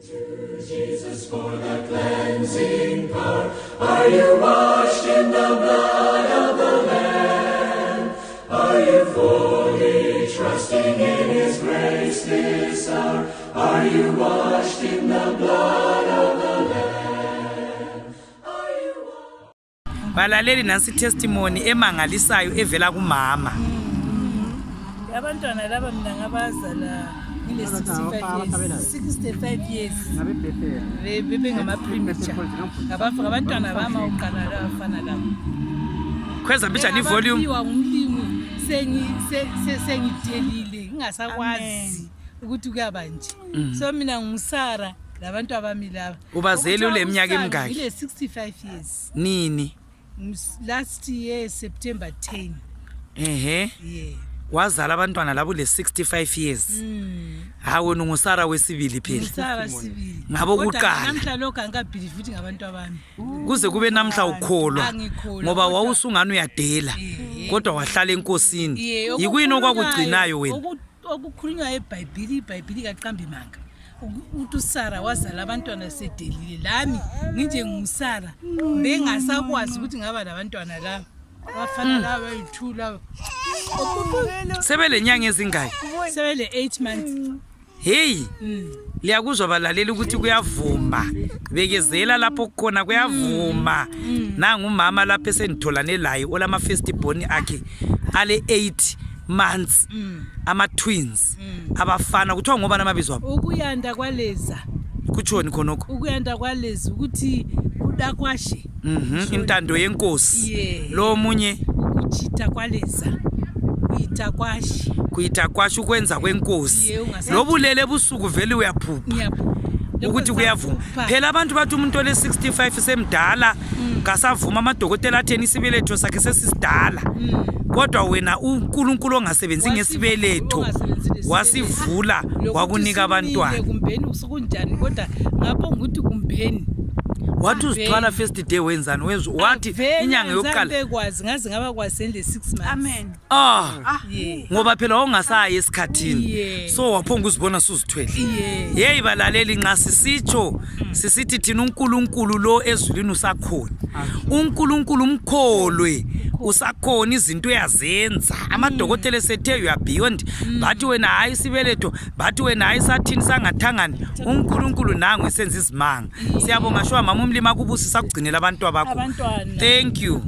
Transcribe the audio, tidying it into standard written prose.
Jesus for the cleansing power. Are you washed in the blood of the Lamb? Are you fully trusting in His grace this hour? Are you washed in the blood of the Lamb? Are you Balaleli, nansi testimony emangalisayo evela kumama. Abantwana laba mina ngabazala ngile 65 years, 65 years bebengama-premature. Ngabantwana bami awuqala abafana labo. Khweza mbijana ivolume. Baphiwa ngumlimu sengithelile ngingasakwazi ukuthi kuyaba nje. So mina ngusara labantu abami laba. Ubazele ule minyaka Usara emingaki? Ngile 65 years. Nini? Last year September 10. Ehe. Yeah. Wazala abantwana labo le 65 years. Ha, wena ungusara wesibili phela. Ngusara sibili. Ngabo Kodwa kuqala. Namhla lokho angikabhilivi ukuthi ngabantu abami. Kuze kube namhla ukholwa. Angikholwa, Ngoba kodwa- wawusungani uyadela. Kodwa wahlala enkosini. Yeah, Yikuyini okukhulunywayo- okwakugcinayo wena? Okukhulunywayo eBhayibhili, iBhayibhili kaqambi manga. Ukuthi uSara wazala abantwana sedelile, lami nginje ngusara bengasakwazi ukuthi ngaba labantwana laba bafana laba bayi-two laba. Sebele nyanga ezingaki? Sebele 8 months. Hey. Liyakuzwa balaleli ukuthi kuyavuma. Bekezela lapho kukhona kuyavuma. Nangumama lapho esenditholane laye olama first born akhe ale 8 months. Ama twins. Abafana kuthiwa ngoba namabizo abo. Ukuyanda kwaleza. Kutshoni khonokho? Ukuyanda kwalezi ukuthi kudakwashe. Intando yenkosi. Yeah. Lo munye Ukuchita kwaleza, kuita kwashe. Kuita kwasho ukwenza kwenkosi. Yeah, Lobulele ebusuku vele uyaphupha. Ngiyaphupha. Ukuthi kuyavuma phela, abantu bathi umuntu ole 65 semdala, kasavuma, amadokotela atheni isibeletho sakhe sesisidala, kodwa wena uNkulunkulu ongasebenzi ngesibeletho Ongasebenzi ngesibeletho. wasivula Lokuthi wakunika simile abantwana. Kumbeni sokunjani, kodwa ngapho ngikuthi kumbeni. Wathi uzithwala first day wenzani? Wezwa wathi Vele inyanga yokuqala. Bekwazi ngaze ngaba kwazi sendle 6 months. Amen. Ah, Yeah. ngoba phela wawungasayi esikhathini. Yeah. So waphonga uzibona suzithwele. Yeah. Yeyi balaleli, nxa sisitsho sisithi thina uNkulunkulu lo ezulwini usakhona, uNkulunkulu umkholwe usakhona, izinto uyazenza. Amadokotela esethe you are beyond, bathi wena hayi isibeletho, bathi wena hayi sathini sangathangani, uNkulunkulu nangu esenza izimanga. Siyabonga shuwa mama, umlimi akubusisa akugcinela abantu abakho. Abantwana. Thank you.